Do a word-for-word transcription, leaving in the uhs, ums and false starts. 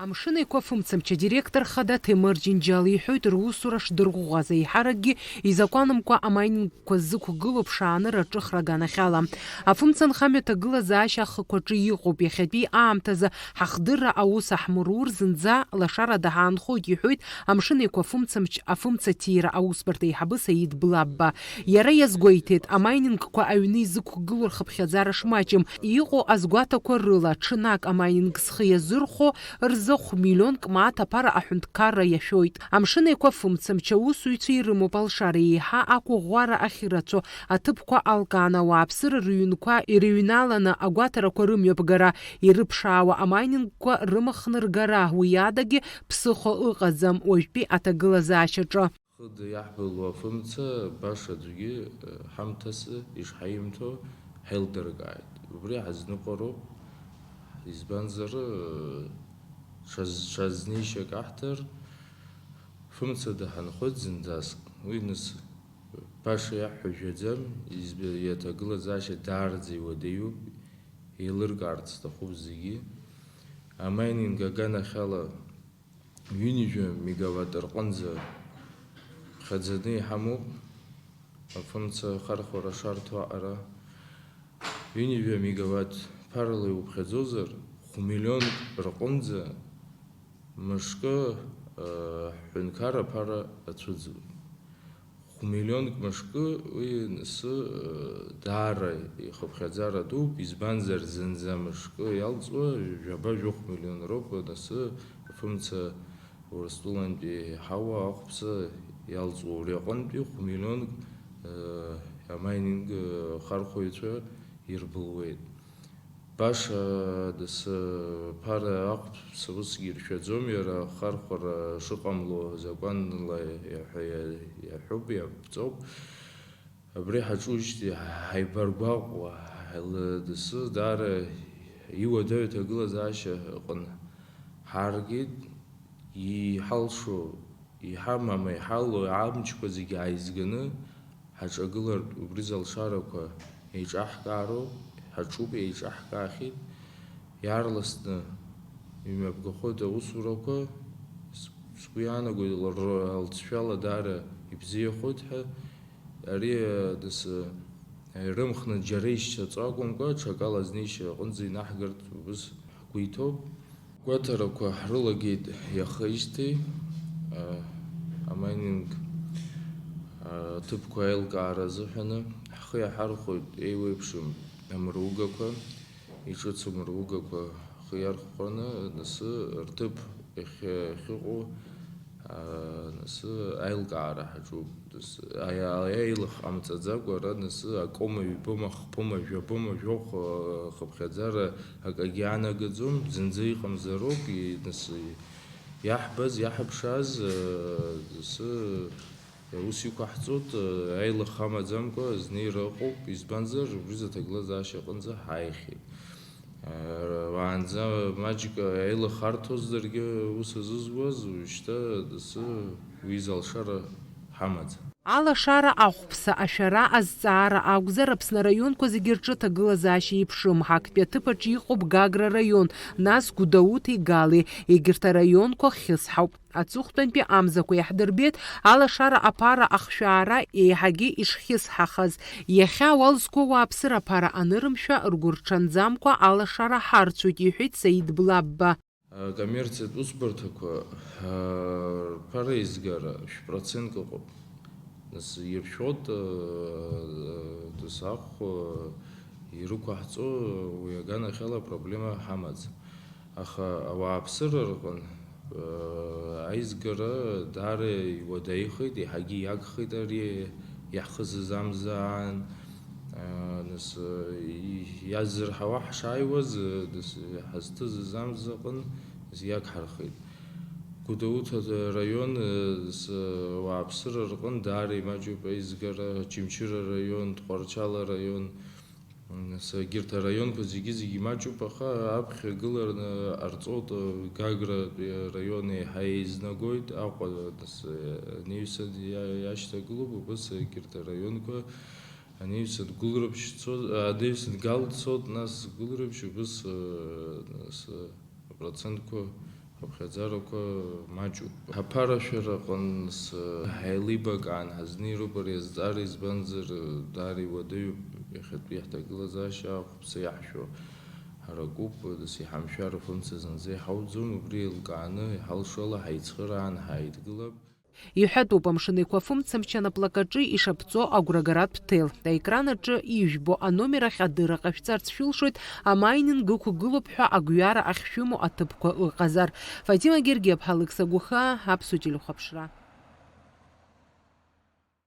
Амшын Еиқәа фымцамч адиректор хада Ҭемыр Џьынџьал иҳәоит, русура шдырӷәӷәаз еиҳаракгьы изакәанымкәа амаининг қәа ззықәгылоу ԥшааныр аҿыхра аганахьала. Афымцанхамҩа аҭагылазаашьа ахықәаҿы иҟоуп, иахьатәи аамҭазы ҳахдырра аус аҳмырур зынӡа лашарада ҳаанхоит, иҳәоит Амшын Еиқәа фымцамч афымцаҭира аусбарҭа еиҳабы Саид Блабба. Иара иазгәеиҭеит, амаинингқәа аҩны изықәгылоу рхыԥхьаӡара шмаҷым. Иҟоу азгәаҭақәа рыла, ҽнак амаининг зхы иазырхәо рзы хә-миллионк мааҭ аԥара аҳәынҭқарра иашәоит. Амшын Еиқәа фымцамч аусзуҩцәа ирымоуп алшара еиҳа ақәыӷәӷәара ахьырацәоу, аҭыԥқәа алкааны ауааԥсыра рыҩнқәа ирыҩналаны агәаҭарақәа рымҩаԥгара, ирыԥшаауа амаинингқәа рымхны ргара, уи адагьы ԥсыхәа ыҟаӡам уажәтәи аҭагылазаашьаҿы. Хыда иаҳбылуа афымца баша аӡәгьы, э, ҳамҭас ишҳаимҭо ҳаилдыркааит. Убри ҳазныҟәароуп, избанзар, э, ҽаз-, ҽазнеишьак аҳҭар, фымцада ҳанхоит зынӡаск. Уи нас баша иаҳҳәо жәаӡам, изб-, иаҭагылазаашьа даараӡа иуадаҩуп, еилыркаарц сҭахуп зегьы. Амайнинг аганахьала ҩынҩажәа мегаватт рҟынӡа ԥхьаӡаны иҳамоуп, афымца ахархәара шарҭо аҟара. Ҩынҩажәа мегаватт ԥарала иуԥхьаӡозар, хә-миллионк рҟынӡа мышкы, э, ҳҳәынҭқарра аԥара ацәыӡуеит. Хә-миллионк мышкы уи насы, э, даара ихыԥхьаӡара дууп, избанзар, зынӡа мышкы иалҵуа жәаба-жәохә миллион роуп, насы афымца Урыстәылантәи ҳауа ахәԥса иалҵуа, убри аҟынтәи хә-миллионк, э, амайнинг, э, хархәаҩцәа ирбылуеит. Баша дасы ԥара ахәԥса усгьы иршәаӡом, иара ахархәара шыҟамло закәанла иаҳәа-, иаҳәоуп, иаԥҵоуп. Абри ҳаҿужьҭеи ҳаибаргәаҟуа, ҳаила-, дасы даара иуадаҩу аҭагылазаашьа ыҟан. Ҳааргеит, иҳалшо, иҳамам, иҳалоу амчқәа зегьы ааизганы ҳаҿагылартә убри залшарақәа еиҿаҳкаароуп, ҳаҿуп, еиҿаҳкаахьеит. Иаарласны имҩаԥгахоит аусурақәа. С-, сгәы иаанагоит, лр-, лҵшәала даара ибзиахоит ҳәа. Ари, э, дас, э, ирымхны џьара ишьҭаҵо акәымкәа, ҽакала азнеишьа аҟынӡа инаҳгартә убыс ҳгәы иҭоуп. Гәаҭарақәа ҳрылагеит иахеижьҭеи, э, амайнинг, э, ҭыԥқәа аилкаара азыҳәаны. Ҳхы иаҳархәоит еиуеиԥшым амругақәа, иҿыцу амругақәа ҳхы иархәаны, нас рҭыԥ иахьа-, иахьыҟоу, аа, нас аилкаара ҳаҿуп. Нас аи-, аи-, аилых ҟамҵаӡакәа, ара нас акома, ҩбома, хԥома, жәабома, жәохә, аа, хыԥхьаӡара акагьы анагаӡом, зынӡа иҟамзароуп, и-, нас иаҳбаз, иаҳԥшааз, аа, нас Ус иқәаҳҵоит, аилых амаӡамкәа азнеира ыҟоуп, избанзар, убри зыҭагылазаашьа аҟынӡа ҳааихьеит. Уаанӡа маҷк аилых арҭозаргьы ус азызуаз, уажәшьҭа дасы уи залшара ҳамаӡам. Алашара ахәԥса, ашәара, азҵаара акәзар, Аԥсны араионқәа зегьы рҿы ҭагылазаашьа еиԥшым. Ҳактәи аҭыԥаҿ иҟоуп Гагра араион, нас Гәдоуҭеи Гали, егьырҭ араионқәа хьысҳауп. Аҵыхәтәантәи амзақәа иаҳдырбеит алашара аԥара ахшәаара еиҳагьы ишхьысҳахаз. Иахьа ауал зқәу ауааԥсыра аԥара анырымшәа, ргәы рҽанӡамкәа алашара ҳарцоит, иҳәеит Саид Блабба. Акоммерциатә усбарҭақәа, аа, рԥара еизгара шә-процентк ыҟоуп. Нас иршәоит, аа, дасахә, аа, ирықәаҳҵо, уи аганахьала апроблема ҳамаӡам. Аха ауааԥсыра рҟын, аа, аизгара даара иуадаҩхеит, еиҳагьы иагхеит ари иаҳхызыз амза аан. Аа, нас, и-, иаззырҳауа ҳшааиуаз, нас, ҳазҭызыз амза аҟын, нас, иагҳархеит. Гәдоуҭа раион, нас, ауааԥсыра рҟын даара имаҷуп аизгара, Очамчыра раион, Тҟәарчал араион. Нас егьырҭ араионқәа зегьы-зегьы имаҷуп, аха аԥхьа гылараны ҟарҵоит, Гагратәи араион еиҳа еизнагоит, Аҟәа, нас, анаҩсан иа-, иашьҭагылоуп, убыс егьырҭ араионқәа анаҩсан Гәылрыԥшь цо-, анаҩсан Гал цоит, нас Гәылрыԥшь, убыс, нас, апроцентқәа Аԥхьаӡарақәа маҷуп. Ҳаԥарашәара аҟынӡа ҳаилибакаан ҳазнеироуп ари азҵаара, избанзар, даара иуадаҩуп иахьатәи ҳҭагылазаашьа ахәԥса иаҳшәо ҳаракуп, нас иҳамшәар афымца зынӡа иҳауӡом, убри еилкааны иҳалшо ала ҳаицхыраан ҳааидгылап. Иҳәатәуп, Амшын Еиқәа афымцамч анаплакаҿы ишаԥҵо агәрагаратә ҭел. Аекран аҿы ижәбо аномер ахь адырра ҟашәҵарц шәылшоит, амайнинг ықәгылоуп ҳәа агәҩара ахьшәымоу аҭыԥқәа ыҟазар. Фатима Гергиаԥҳа, Алықьса Гәыхаа, Аԥсуа телехәаԥшра.